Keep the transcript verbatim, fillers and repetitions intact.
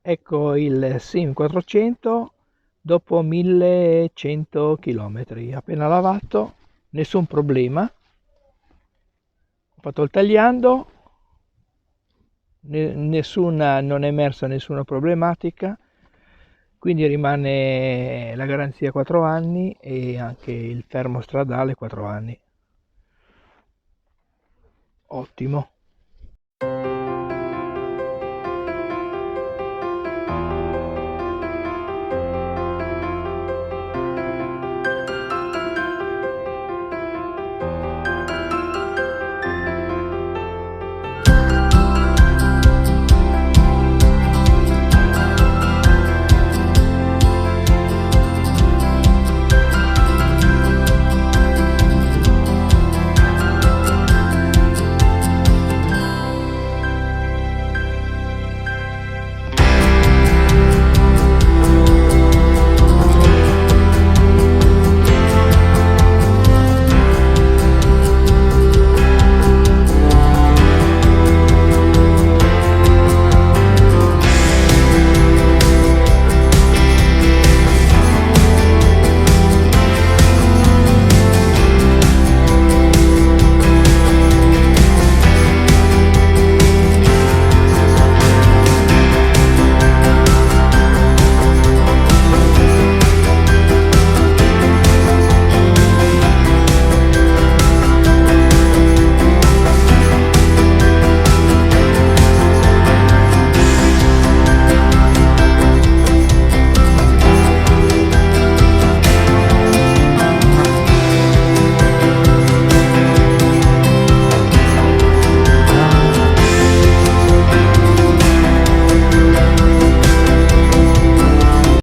Ecco il Sim quattrocento dopo millecento chilometri, appena lavato, nessun problema. Ho fatto il tagliando, ne- nessuna, non è emersa nessuna problematica, quindi rimane la garanzia quattro anni e anche il fermo stradale quattro anni. Ottimo.